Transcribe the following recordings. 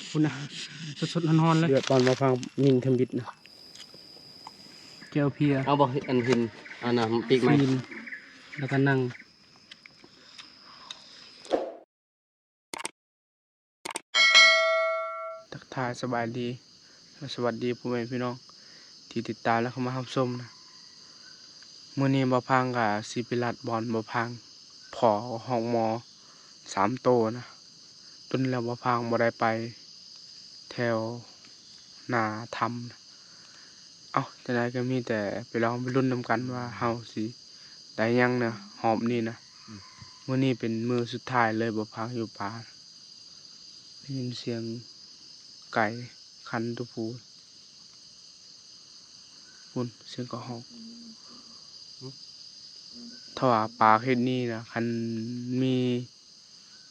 ພຸ້ນນະ ສົດໆຮ້ອນໆເລີຍ ເດືອດປານມາພັງມິນທຳອິດນະ ແຈ່ວເພຍ ເອົາບໍ່ ອັນຫີນ ອັນນ່າ ປີກໄມ້ ຊີ້ນ ແລ້ວກໍນັ່ງ. ທັກທາຍສະບາຍດີ ແລະ ສະຫວັດດີພໍ່ແມ່ພີ່ນ້ອງທີ່ຕິດຕາມ ແລະ ເຂົ້າມາຮັບຊົມນະ. ມື້ນີ້ບ່າວພັງກະຊິໄປລັດບ່ອນບ່າວພັງພໍຮອກໝໍສາມໂຕນະ. ດົນແລ້ວບ່າວພັງບໍ່ໄດ້ໄປແຖວໜ້າຖ້ຳນະ. ເອົ້າ ຈັ່ງໃດກໍມີແຕ່ໄປລອງໄປລຸ້ນນຳກັນວ່າເຮົາຊິໄດ້ຫຍັງນະ ຮອບນີ້ນະ. ອືມ ມື້ນີ້ເປັນມື້ສຸດທ້າຍເລີຍ ບ່າວພັງຢູ່ປ່າ ໄດ້ຍິນສຽງໄກ່ຂັນຕົວຜູ້ ພຸ້ນ ສຽງກະຮອກ. ອືມ ຖ້າວ່າປ່າເຂດນີ້ນະ ຄັນມີ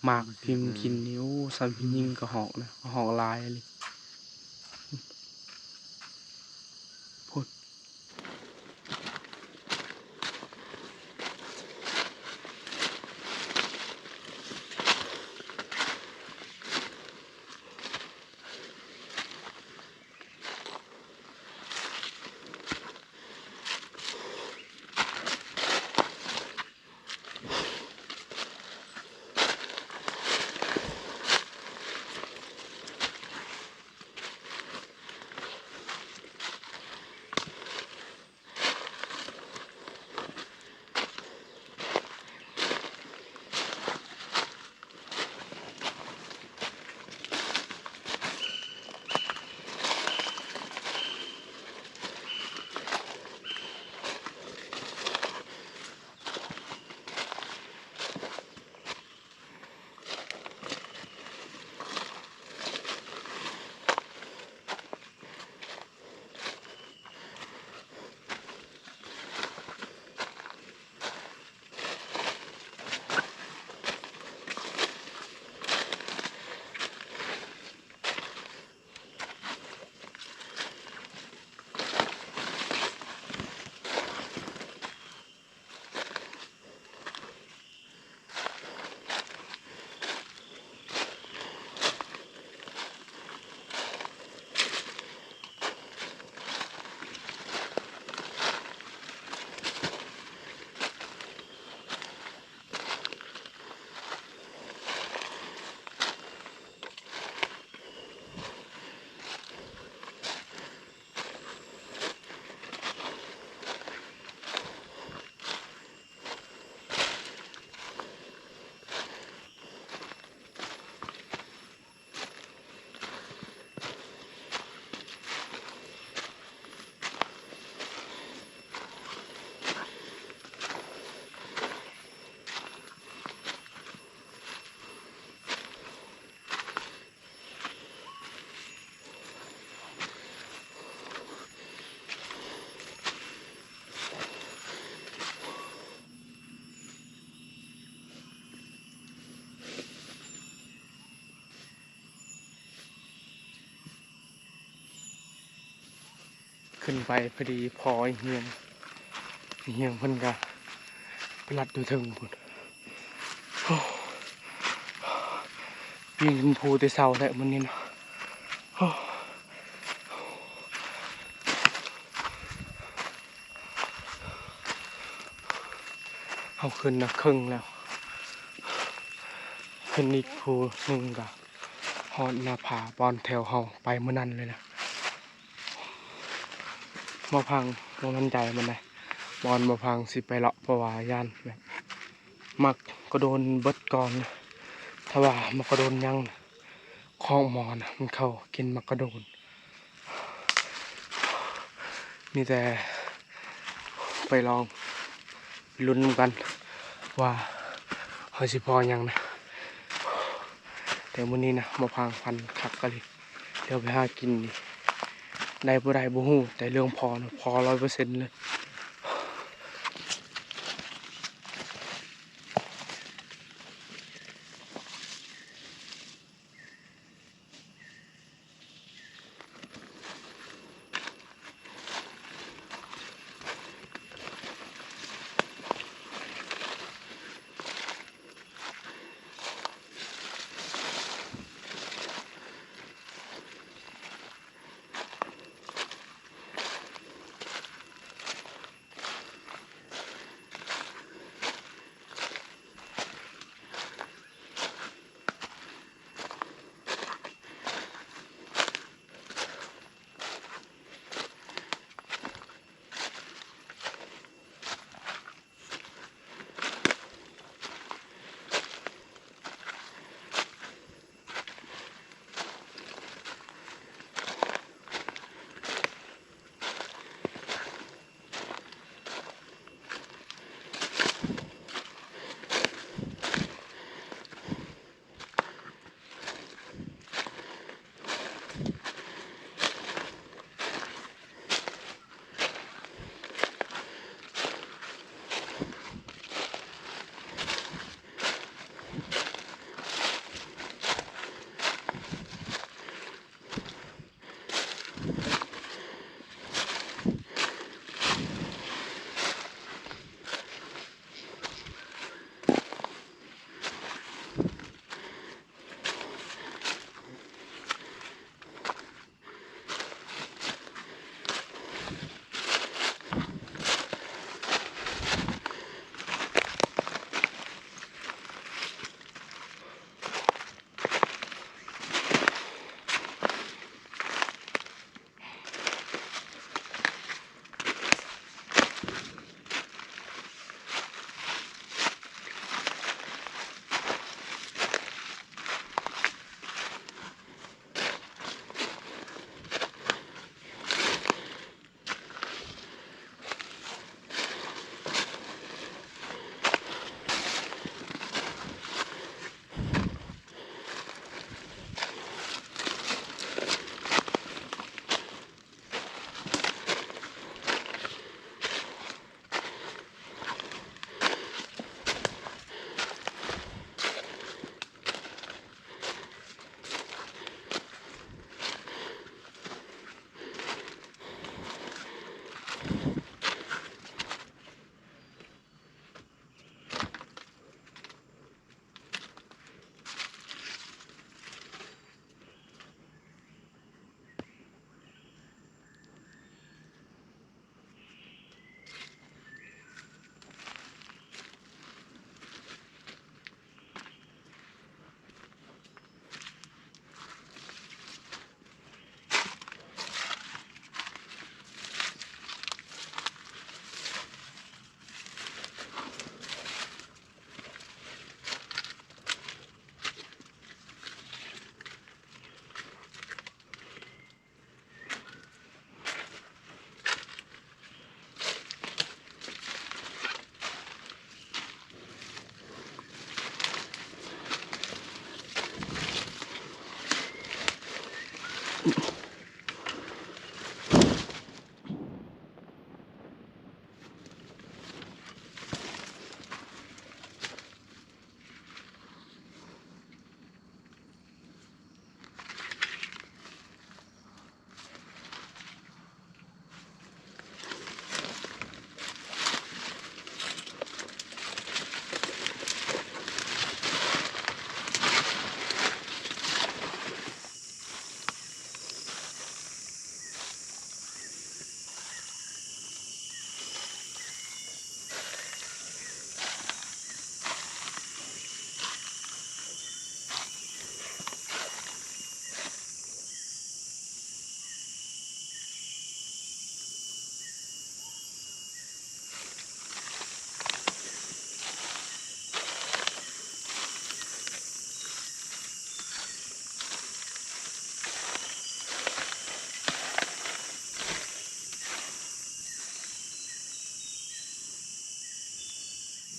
ໝາກພິມກິນນີ້ ໂອ້ ສ່ຳພິມຍິງກະຮອກນະ ກະຮອກຫຼາຍອີ່ຫຼີ ພຸ້ນ. ຂຶ້ນໄປພໍດີພໍອີ່ຫຽງ ອີ່ຫຽງເພິ່ນກະໄປລັດຢູ່ເທິງພຸ້ນ. ໂອ້ ປີນຂຶ້ນພູແຕ່ເຊົ້າແທ້ມື້ນີ້ນະ. ໂອ້ ເຮົາຂຶ້ນນະເຄິ່ງແລ້ວ ຂຶ້ນອີກພູໜຶ່ງກະ ຮອດໜ້າຜາບ່ອນແຖວເຮົາໄປມື້ນັ້ນເລີຍນະ. ບ່າວພັງບໍ່ໝັ້ນໃຈປານໃດ ບ່ອນບ່າວພັງຊິໄປເລາະ ເພາະວ່າຢ້ານແບບໝາກກະໂດນເບິດກ່ອນ. ຖ້າວ່າໝາກກະໂດນຍັງ ຄອກໝໍນະ ມັນເຂົ້າກິນໝາກກະໂດນ. ມີແຕ່ໄປລອງ ໄປລຸ້ນນຳກັນວ່າເຮົາຊິພໍຫຍັງນະ. ແຕ່ມື້ນີ້ນະ ໝາກພາງພັນຄັກກະລີ. ດຽວໄປຫາກິນນີ້ ໄດ້ບໍ່ໄດ້ບໍ່ຮູ້ ແຕ່ເລື່ອງພໍນະ ພໍຮ້ອຍເປີເຊັນເລີຍ. ໂ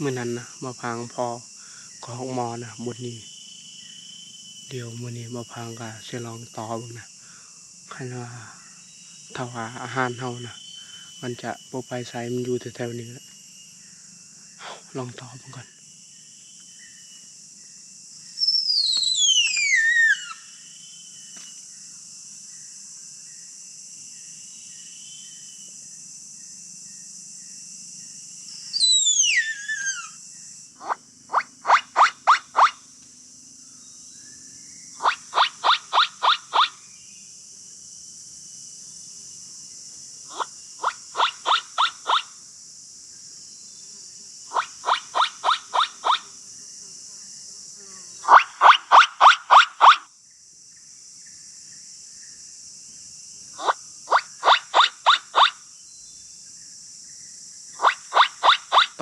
ມື້ນັ້ນນະ ໝໍພາງພໍກໍຮອກໝໍນະ ບົດນີ້. ດຽວມື້ນີ້ໝໍພາງກໍຊິລອງຕໍ່ເບິ່ງນະ ຄັນວ່າ ຖ້າວ່າອາຫານເຮົານະ ມັນຈະບໍ່ໄປໃສ ມັນຢູ່ແຖວໆນີ້ແຫຼະ. ລອງຕໍ່ເບິ່ງກ່ອນ.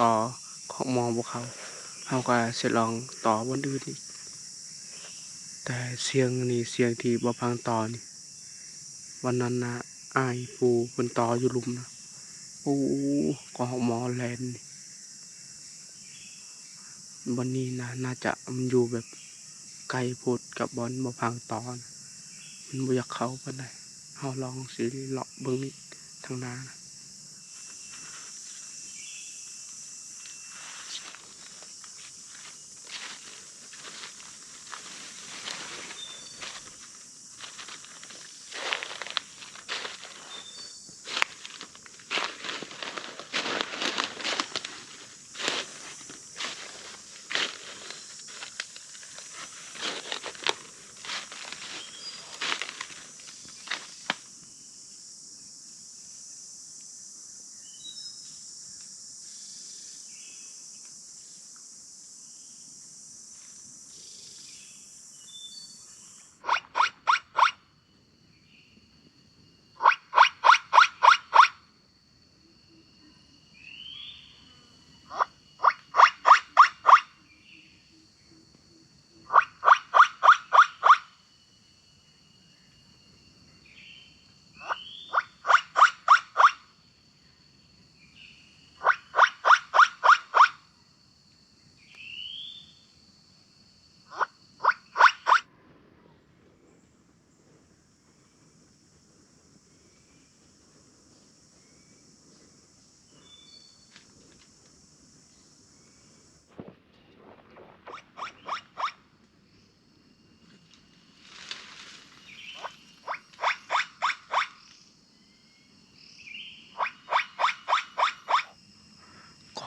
ຕໍ່ຂອງໝໍບໍ່ເຂົ້າ ເຮົາກໍຊິລອງຕໍ່ບ່ອນອື່ນອີກ. ແຕ່ສຽງນີ້ ສຽງທີ່ໝໍພາງຕໍ່ນີ້ ວັນນັ້ນນະ ອ້າຍຜູ້ເພິ່ນຕໍ່ຢູ່ລຸ່ມນະ ໂອ້ ກໍຮອກໝໍແລ່ນນີ້. ບ່ອນນີ້ນະ ໜ້າຈະມັນຢູ່ແບບ ໃກ້ໂພດກັບບ່ອນໝໍພາງຕໍ່ນະ ມັນບໍ່ຢາກເຂົ້າປານໃດ. ເຮົາລອງຊິເລາະເບິ່ງອີກທາງໜ້ານະ.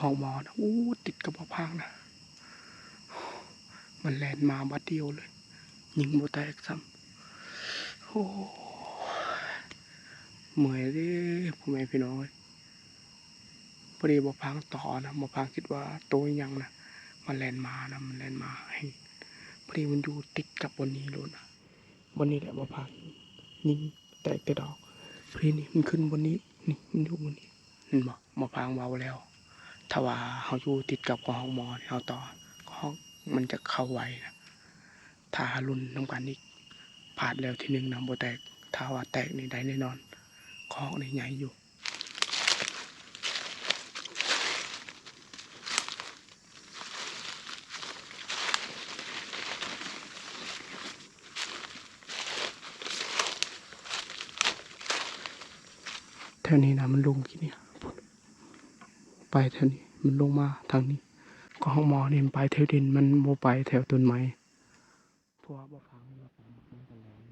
ຂອງໝໍນະ ໂອ້ ຕິດກັບໝໍພາງນະ ມັນແລ່ນມາບາດດຽວເລີຍ ຍິງບໍ່ແຕກຊ້ຳ. ໂອ້ ເມື່ອຍເດ້ ພໍ່ແມ່ພີ່ນ້ອງເອີຍ. ພໍດີໝໍພາງຕໍ່ນະ ໝໍພາງຄິດວ່າໂຕອີ່ຫຍັງນະ ມັນແລ່ນມານະ ມັນແລ່ນມາໃຫ້ ພໍດີມັນຢູ່ຕິດກັບບ່ອນນີ້ໂລດນະ. ບ່ອນນີ້ແຫຼະໝໍພາງຍິງແຕກແຕ່ດອກ. ພີ້ນີ້ມັນຂຶ້ນບ່ອນນີ້ ນີ້ມັນຢູ່ບ່ອນນີ້ ເຫັນບໍ່? ໝໍພາງເວົ້າແລ້ວ ຖ້າວ່າເຮົາຢູ່ຕິດກັບກະຮອກໝໍ ເຮົາຕໍ່ກະຮອກ ມັນຈະເຂົ້າໄວນະ. ຖ້າລຸ້ນນຳກັນອີກ ພາດແລ້ວທີໜຶ່ງນະ ບໍ່ແຕກ ຖ້າວ່າແຕກນີ້ໄດ້ແນ່ນອນ ກະຮອກນີ້ໃຫຍ່ຢູ່. ແຖວນີ້ນະ ມັນລົງກີ້ນີ້ ໄປແຖວນີ້ ມັນລົງມາທາງນີ້ ກະຮອກໝໍນີ້ມັນໄປແຖວດິນ ມັນບໍ່ໄປແຖວຕົ້ນໄມ້. ເພາະວ່າບໍ່ຟັງ ບໍ່ຟັງ ບໍ່ຟັງກັນແລ້ວ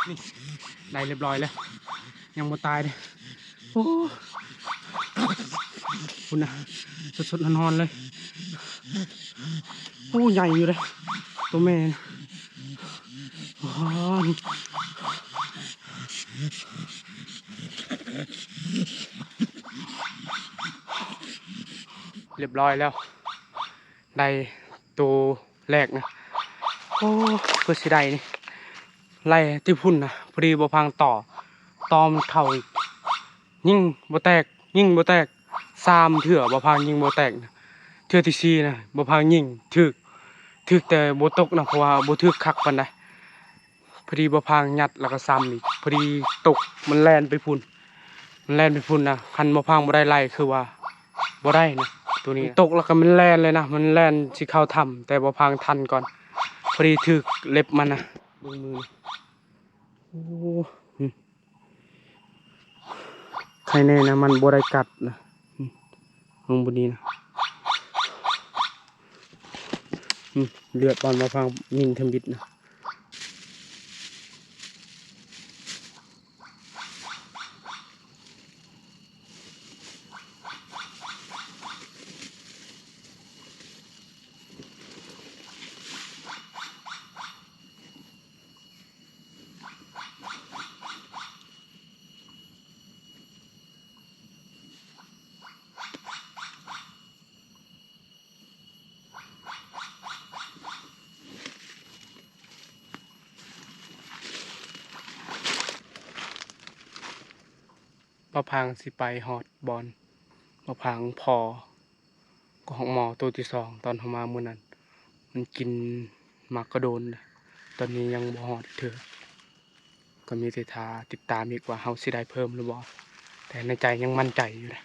ນີ້ ໄດ້ຮຽບຮ້ອຍແລ້ວ ຍັງບໍ່ຕາຍເດ້. ໂອ້ ພຸ້ນນະ ສົດໆຮ້ອນໆເລີຍ. ໂອ້ ໃຫຍ່ຢູ່ເດ້ ໂຕແມ່ນະ. ອໍ ຮຽບຮ້ອຍແລ້ວ ໄດ້ໂຕແລກນະ. ໂອ້ ເພື່ອຊິໄດ້ນີ້ ໄລ່ທີ່ພຸ້ນນະ ພໍດີບໍ່ພັງຕໍ່ ຕໍ່ມັນເຂົ້າອີກ ຍິງບໍ່ແຕກ ຍິງບໍ່ແຕກ ສາມເທື່ອ ບໍ່ພັງຍິງບໍ່ແຕກນະ. ເທື່ອທີສີ່ນະ ບໍ່ພັງຍິງຖືກ ຖືກແຕ່ບໍ່ຕົກນະ ເພາະວ່າບໍ່ຖືກຄັກປານໃດ. ພໍດີບໍ່ພັງຍັດແລ້ວກໍຊ້ຳອີກ ພໍດີຕົກ ມັນແລ່ນໄປພຸ້ນ ມັນແລ່ນໄປພຸ້ນນະ. ຄັນບໍ່ພັງບໍ່ໄດ້ໄລ່ ຄືວ່າບໍ່ໄດ້ນະ ໂຕນີ້ຕົກແລ້ວກໍມັນແລ່ນເລີຍນະ ມັນແລ່ນຊິເຂົ້າຖ້ຳ ແຕ່ບໍ່ພັງທັນກ່ອນ ພໍດີຖືກເລັບມັນນະ. ເບິ່ງມື ໂອ້ ໄຄແນ່ນະ ມັນບໍ່ໄດ້ກັດນະ. ເບິ່ງບໍ່ດີນະ ເລືອດອອກມາພັງ ມິນທຳອິດນະ. ບ່າວພາງຊິໄປຮອດບ່ອນ ບ່າວພາງພໍ້ ກໍຮອກໝໍໂຕທີສອງ ຕອນເຮົາມາມື້ນັ້ນ ມັນກິນໝາກກະໂດນ. ຕອນນີ້ຍັງບໍ່ຮອດເທື່ອ ກໍມີແຕ່ຖ້າຕິດຕາມອີກວ່າເຮົາຊິໄດ້ເພີ່ມຫຼືບໍ່ ແຕ່ໃນໃຈຍັງໝັ້ນໃຈຢູ່ເດ້.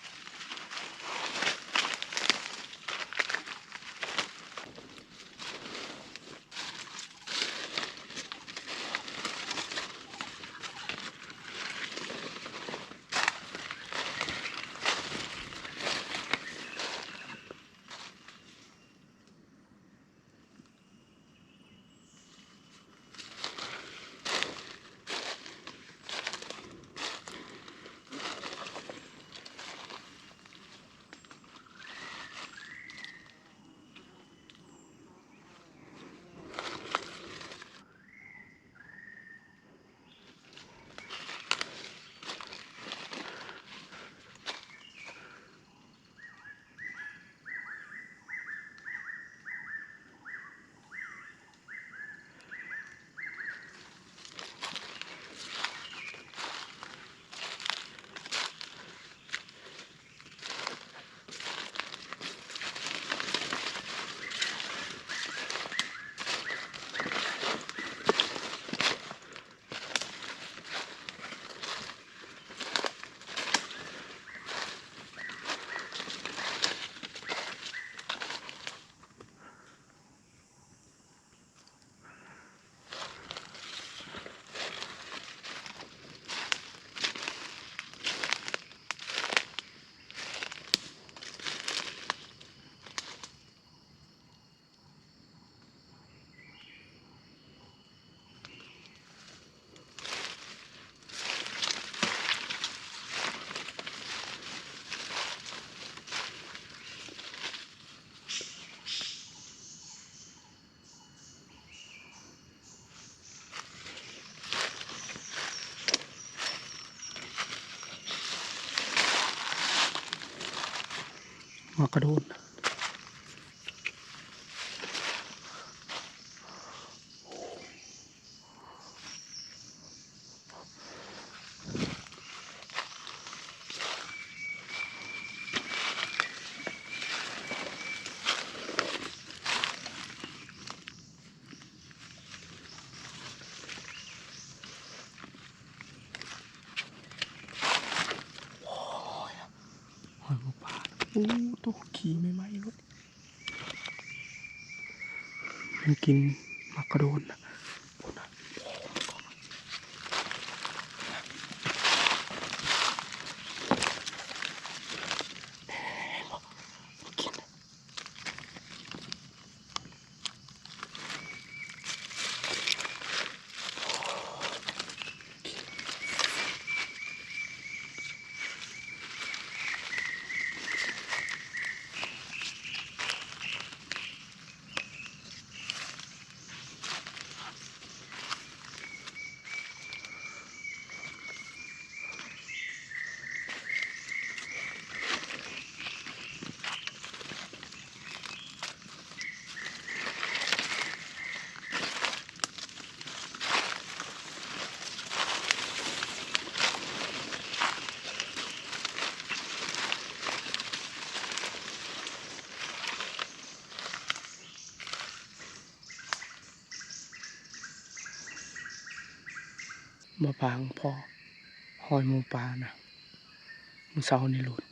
ໝາກກະໂດນ. ໂອ້ຍ ໂອ້ຍ ບໍ່ປາດ ໂອ້ ໂຕຂີ້ໃໝ່ໆ ໂລດ ມັນກິນໝາກກະໂດນນະ ພຸ້ນນະ ມັນກິນ. ມາພັງພໍ້ຮອຍໝູປ່ານະ ມື້ເຊົ້ານີ້ໂລດ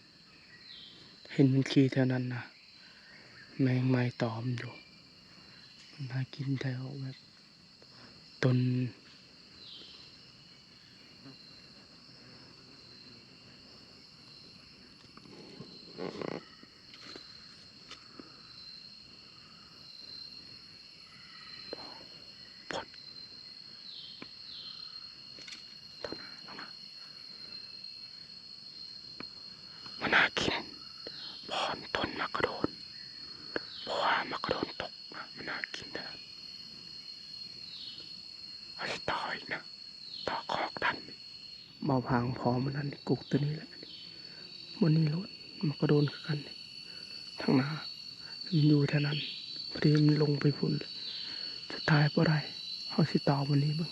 ເຫັນມັນຂີ່ແຖວນັ້ນນະ ແມງໄມ້ຕອມຢູ່ ມັນຫາກິນແຖວແບບ ຕົ້ນ ມັນຫາກິນບ່ອນຕົ້ນໝາກກະໂດນ ເພາະວ່າໝາກກະໂດນຕົກມາ ມັນຫາກິນແຖວນັ້ນ ເຮົາຊິຕໍ່ອີກນະ ຕໍ່ຄອກດຳ ເບົາພາງພໍ້ມັນຫັ້ນ ກົກໂຕນີ້ແຫຼະ ບ່ອນນີ້ໂລດ ໝາກກະໂດນຄືກັນ ທາງໜ້າ ມັນຢູ່ແຖວນັ້ນ ພໍດີມັນລົງໄປພຸ້ນ ສຸດທ້າຍບໍ່ໄດ້ ເຮົາຊິຕໍ່ບ່ອນນີ້ເບິ່ງ.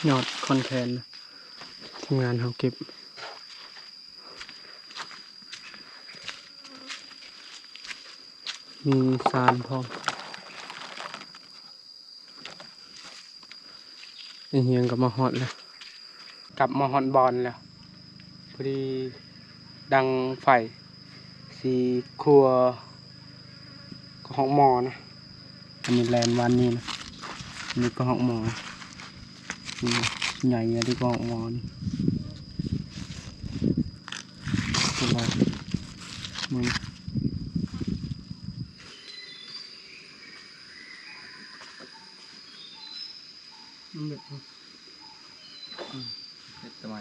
ຍອດຂອນແຂນ ທີມງານເຮົາເກັບ ມີຊານພ້ອມ. ໄອ້ຮຽງກໍມາຮອດແລ້ວ ກັບມາຮອດບ່ອນແລ້ວ ພໍດີດັງໄຟ ຊິຄົວກະຮອກໝໍ້ນະ. ອັນນີ້ແລ່ນວານນີ້ນະ ອັນນີ້ກະຮອກໝໍ້ ນີ້ນະ ໃຫຍ່ອັນນີ້ກະຮອກໝໍ້ນີ້ ເປັນລະ ມື. ມັນແບບ ອືມ ເຮັດທຳໄມ?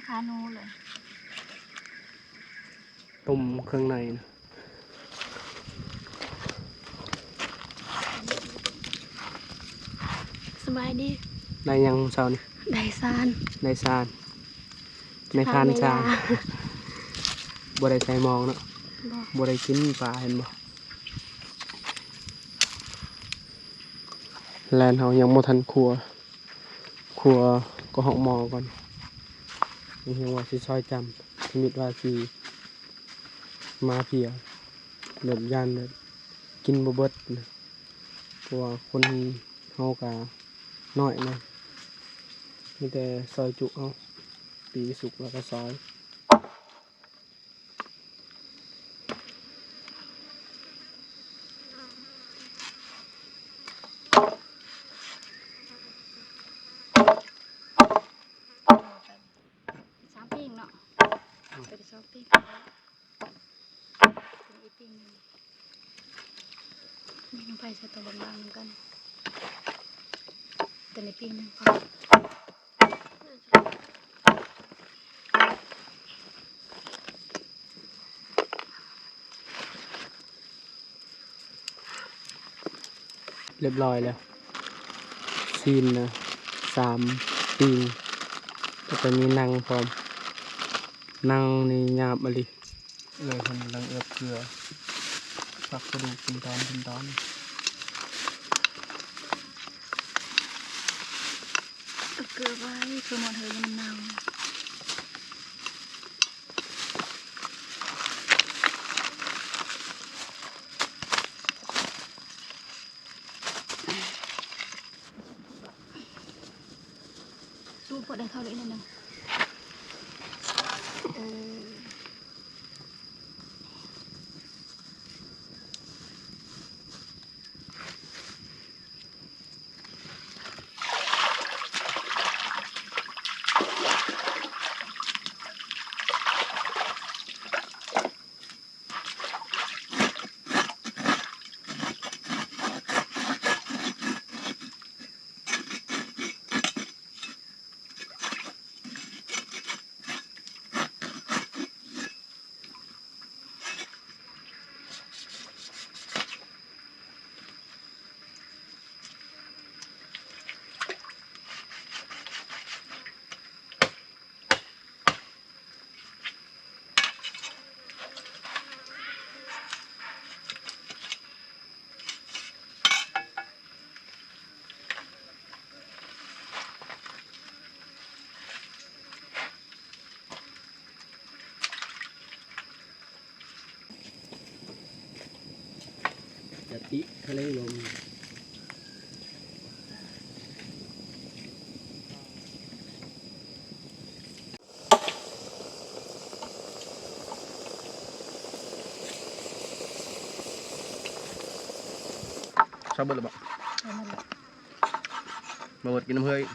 ຄາໜູເລີຍ ຕົ້ມເຄື່ອງໃນນະ. ສະບາຍດີ. ໄດ້ຫຍັງເຊົ້ານີ້? ໄດ້ຊານ. ໄດ້ຊານ. ໄດ້ຊານ. ບໍ່ໄດ້ໃສ່ໝອງເນາະ. ບໍ່. ບໍ່ໄດ້ກິນປາ ເຫັນບໍ່? ແລນເຮົາຍັງບໍ່ທັນຄົວ ຄົວກະຮອກໝໍ້ກ່ອນ. ຍັງວ່າຊິຊອຍຈຳ ນິມິດວ່າຊິມາເພຍ ແບບຢ້ານແບບກິນບໍ່ເບິດນະ ເພາະວ່າຄົນເຮົາກະນ້ອຍນະ ມີແຕ່ຊອຍຈຸເອົາ ປີກສຸກແລ້ວກະຊອຍ. ສາມປີ້ງເນາະ ອືມ ເປັນສອງປີ້ງ ອີກປີ້ງໜຶ່ງ ນີ້ນ້ອງໄປໃສ່ຕົວບາງໆນຳກັນ ຕົວນີ້ປີ້ງໜຶ່ງພໍ. ອືມ. ຮຽບຮ້ອຍແລ້ວ ຊີ້ນນະ ສາມ ປີ້ງ ແລ້ວກໍມີໜັງພ້ອມ. ໜັງນີ້ຫຍາບອີ່ຫຼີ. ເລີຍເພິ່ນກຳລັງເອືອບເກືອ ພັກກະດູກເປັນຕອນເປັນຕອນ. ເອືອບເກືອໄວ້ ເພື່ອໝົດເຮີມັນເນົ່າ. ສູບພໍໄດ້ເຂົ້າເລີຍນັ້ນນະ. ເອີ. ກະຕິຂະແໜງລົມ. ເຊົາເບິດແລ້ວບໍ່? ເອົາມາແລ້ວ. ບໍ່ເບິດ ກິນນຳເຮືອອີກ.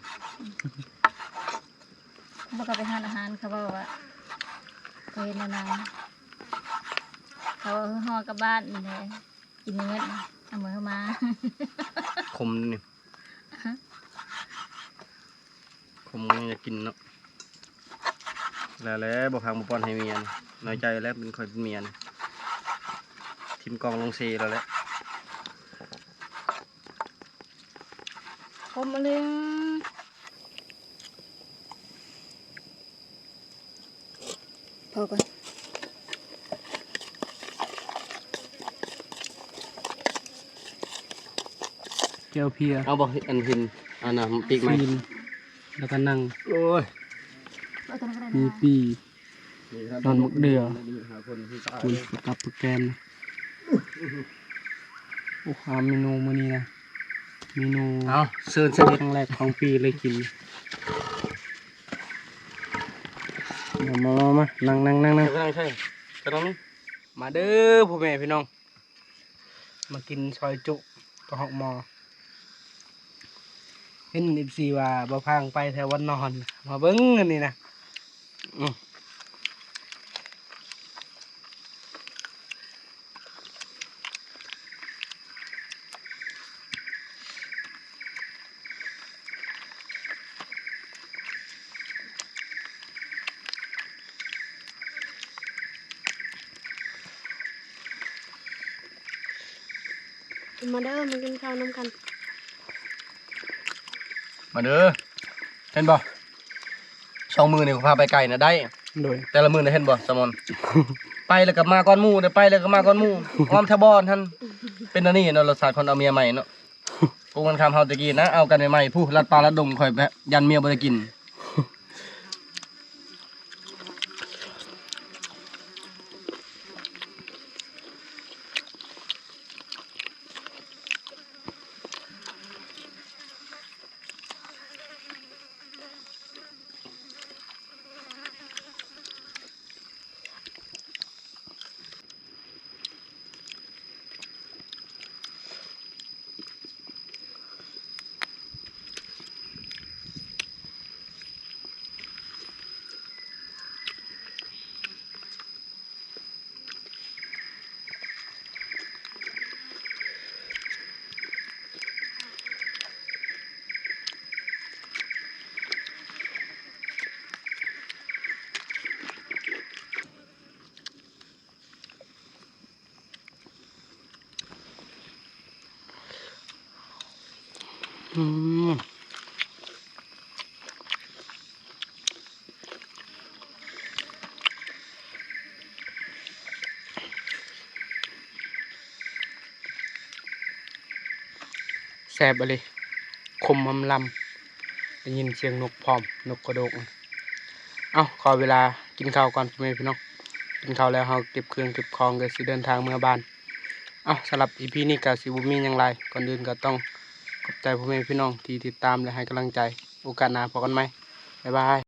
ບໍ່ ເຂົາໄປຮ້ານອາຫານ ເຂົາເວົ້າວ່າ ເຂົາເຮັດແນວນັ້ນ ເຂົາເອົາເຮືອຮໍກັບບ້ານນີ້ແຫຼະ ກິນເໝິດ ເອົາເມືອມາ. ຂົມນີ້ ຂົມຍັງຢາກກິນເນາະ. ແລ້ວແຫຼະ ບໍ່ພັງບໍ່ປ້ອນໃຫ້ເມຍ ນ້ອຍໃຈແລ້ວ ເປັນຂ້ອຍເປັນເມຍ ຖິ້ມກ່ອງລົງເຊແລ້ວແຫຼະ. ຂົມອີ່ຫຼີ. ພໍກ່ອນ. ແຈ່ວເພຍ ເອົາບໍ່? ອັນເຫັນ ອັນນ່າ ປີກໄມ້ ຊີ້ນ ແລ້ວກໍໜັງ. ໂອ້ຍ ມີປີ້ ດອນໝາກເດື່ອ ຄຸນປາກັບປາແກມ. ໂອ້ ເມນູມື້ນີ້ນະ ເມນູ ເອົາ ເຊີນເຊີນ ຄັ້ງແລກຂອງປີເລີຍກິນ. ມາ ມາ ມາ ນັ່ງ ນັ່ງ ນັ່ງ ນັ່ງ. ມາເດີພໍ່ແມ່ພີ່ນ້ອງ ມາກິນຊອຍຈຸກະຮອກໝໍ. ເຫັນເອັຟຊີວ່າບໍ່ພາໄປແຖວວັນນອນ ມາເບິ່ງອັນນີ້ນະ. ອື ມາເດີ ມາກິນເຂົ້ານຳກັນ ມາເດີ. ເຫັນບໍ່ ສອງມື້ນີ້ຂ້ອຍພາໄປໄກນະ ໄດ້. ໂດຍ ແຕ່ລະມື້ນະ ເຫັນບໍ່ ສະໝອນ ໄປແລ້ວກໍມາກ່ອນໝູ່ເດີ ໄປແລ້ວກໍມາກ່ອນໝູ່ ອ້ອມແຖວບ່ອນຫັ້ນ. ເປັນອັນນີ້ເນາະ ລົດຊາດຄົນເອົາເມຍໃໝ່ເນາະ. ກົງກັນຂ້າມເຮົາແຕ່ກີ້ນະ ເອົາກັນໃໝ່ໆ ຜູ້ລັດປ່າລັດດົງ ຂ້ອຍແບບຢ້ານເມຍບໍ່ໄດ້ກິນ. ເ ອືມ ແຊບອີ່ຫຼີ ຂົມອຳລຳ ໄດ້ຍິນສຽງນົກພ້ອມ ນົກກະໂດກ. ເອົ້າ ຂໍເວລາກິນເຂົ້າກ່ອນ ພໍ່ແມ່ພີ່ນ້ອງ. ກິນເຂົ້າແລ້ວ ເຮົາເກັບເຄື່ອງເກັບຂອງ ກໍຊິເດີນທາງເມືອບ້ານ. ເອົ້າ ສຳລັບອີພີນີ້ກໍຊິບໍ່ມີຫຍັງຫຼາຍ. ກ່ອນອື່ນກໍຕ້ອງຂອບໃຈພໍ່ແມ່ພີ່ນ້ອງທີ່ຕິດຕາມ ແລະ ໃຫ້ກຳລັງໃຈ. ໂອກາດໜ້າພໍ້ກັນໃໝ່. ບາຍບາຍ.